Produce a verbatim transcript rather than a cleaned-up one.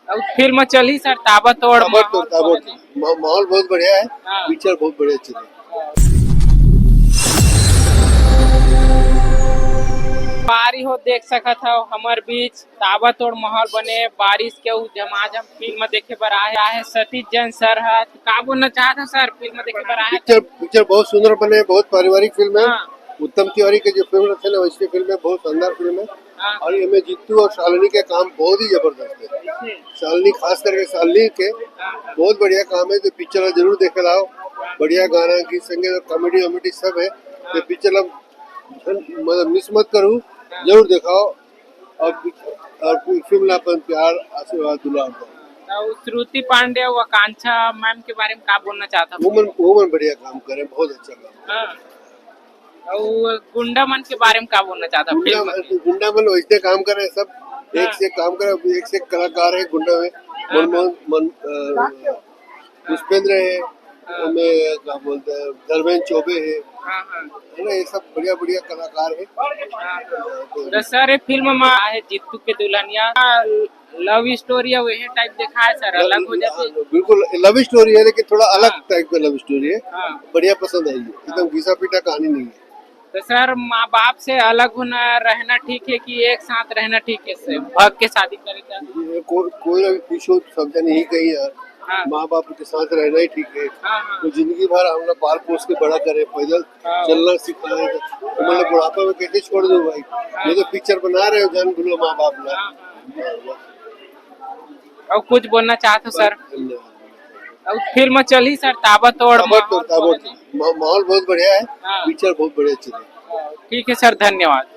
अब फिल्म चलही सर, ताबड़तोड़ ताबड़तोड़, माहौल ताबड़तोड़। बने। मा-, माहौल बहुत बढ़िया है, हाँ। पिक्चर बहुत बढ़िया चली। पारी हो देख सकत हव हमर बीच ताबड़तोड़ माहौल बने, बारिश के उ झमाझम फिल्म देखे बर आए, आए सतीश जैन सर ह। का बोलना चाहत हव सर, फिल्म देखे बर आए? पिक्चर, पिक्चर बहुत सुंदर बने, बहुत पारिवारिक फिल्म है। हाँ। उत्तम तिवारी के जो फिल्म रथे ना, वैसी फिल्म है, बहुत शानदार फिल्म है। हाँ। और इमे जीतू और शालिनी के काम बहुत ही जबरदस्त है। हम्म। शालिनी, खास करके शालिनी के हाँ, हाँ। बहुत बढ़िया काम है, तो पिक्चर ला जरूर देखे लाओ। बढ़िया गाना, गीत संगीत और कॉमेडी वॉमेडी सब है। तो हाँ। पिक्चर ला मतलब मिस मत करू, जरूर देखाओ। और, और फिल्म ला अपन प्यार, आशीर्वाद, दुलार दो। तो श्रुति पांडे और आकांक्षा मैम के बारे में का बोलना चाहत हव? वो मन, वो मन बढ़िया काम करे, बहुत अच्छा काम। हाँ। और गुंडा मन के बारे में का बोलना चाहत हव गुंडा फिल्म मन, में? गुंडा मन वैसे काम करे सब, हाँ। एक से एक काम करे, एक से एक कलाकार है गुंडा में। हाँ। मनमोहन, मन, अ, पुष्पेंद्र है, हाँ। हमें क्या बोलते हैं, धर्मेंद्र चौबे है, हाँ, हाँ। है ना, ये सब बढ़िया बढ़िया कलाकार है। हाँ। तो तो सर, ये फिल्म में आहे जीतू के दुल्हनिया, लव स्टोरी है, वही टाइप दिखाए सर, अलग हो जाती है। बिल्कुल लव स्टोरी है, लेकिन थोड़ा अलग हाँ। टाइप का लव स्टोरी है। हाँ। बढ़िया, पसंद आई, एकदम घिसा पीटा कहानी नहीं है। तो सर, माँ बाप से अलग होना, रहना ठीक है कि एक साथ रहना ठीक है? से भाग के शादी करे का? ये को-, कोई ना कुछ हो, समझा नहीं कहीं यार। हाँ। माँ बाप के साथ रहना ही ठीक है। हाँ, हाँ। तो जिंदगी भर हम लोग पाल पोस के बड़ा करे, पैदल हाँ। चलना सिखाए, तो मतलब बुढ़ापा में कैसे छोड़ दो भाई? हाँ। ये तो पिक्चर बना रहे हो, जान भूलो माँ बाप ना। हाँ, हाँ। और कुछ बोलना चाहत हव सर? धन्यवाद। अब फिल्म चलही सर, ताबड़तोड़ ताबड़तोड़, माहौल। ताबड़तोड़। मा-, माहौल बहुत बढ़िया है, हाँ। पिक्चर बहुत बढ़िया चली। ठीक है सर, धन्यवाद।